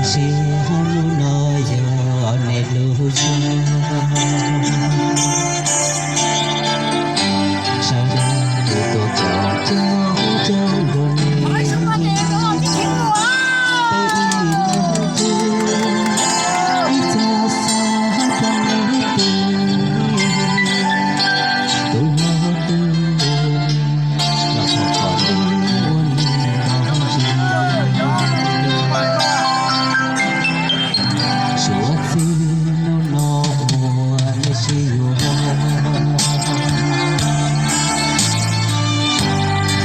Sis hnub no yog nej lub suab, sawv daws tuaj coob coob nrog nej, peb ib leeg ib txoj xav rau nej tiag, tus hlob tus yau, los thov kom nej ua neej nyob zoo. Suav txij hnub no uas nej sib yuav,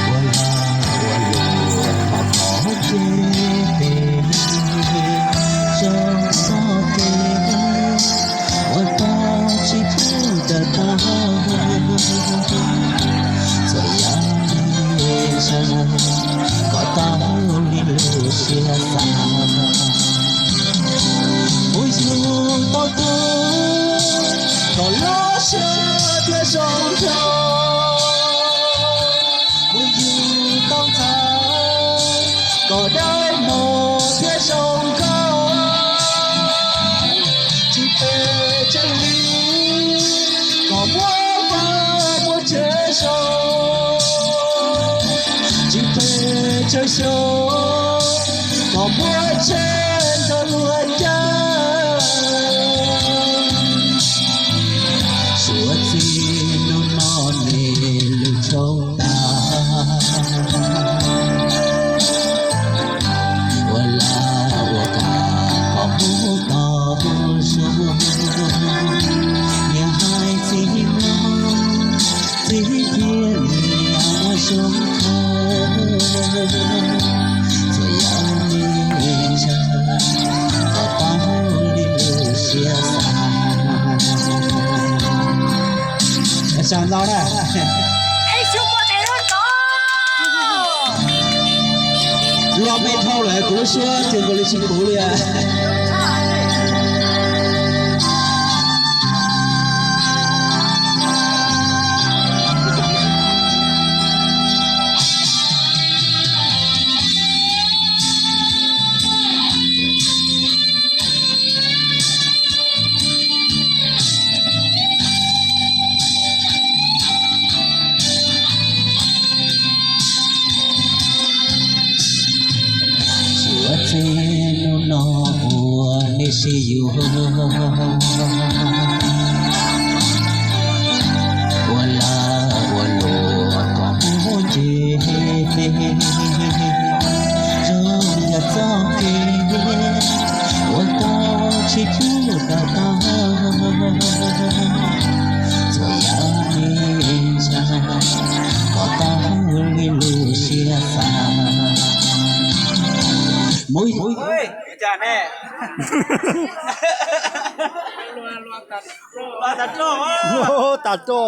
ua lag ua luam thov kom ua ke pem zoo txoj kev, ua tau tsis pub tawm tag. Txhua yam nej ntshaw, kom tau li lub siab xav. Mus yug tau tub, kom loj siab thiab zoo nkauj. Mus yug tau ntxhais, kom dawb mos thiab zoo nkauj. Tsis phem tsis li, kom muaj vaj muaj tsev zoo. Tsis phem tsis xyov, kom muaj tsheb nrog luag caij. Suav txij hnub no nej lub tshoob tag, ua lag ua kam kom mus tau zoo. Niam hais txiv mloog, txiv thiab niam ua zoo khaws. Txhua yam nej ntshaw, kom tau li lub siab xav. Ua tsaug ntau na. Los me dhau lawm kuv lub suab tseem nkaus li tsis puv li. Suav txij hnub no uas nej sib yuav, ua lag ua luam kom muaj ntsis, zoo yam txoj kev ua tau tsis pub tawm tag. Txhua yam nej ntshaw, kom tau li lub siab xav. Mus, ua cas ne? Tas roj.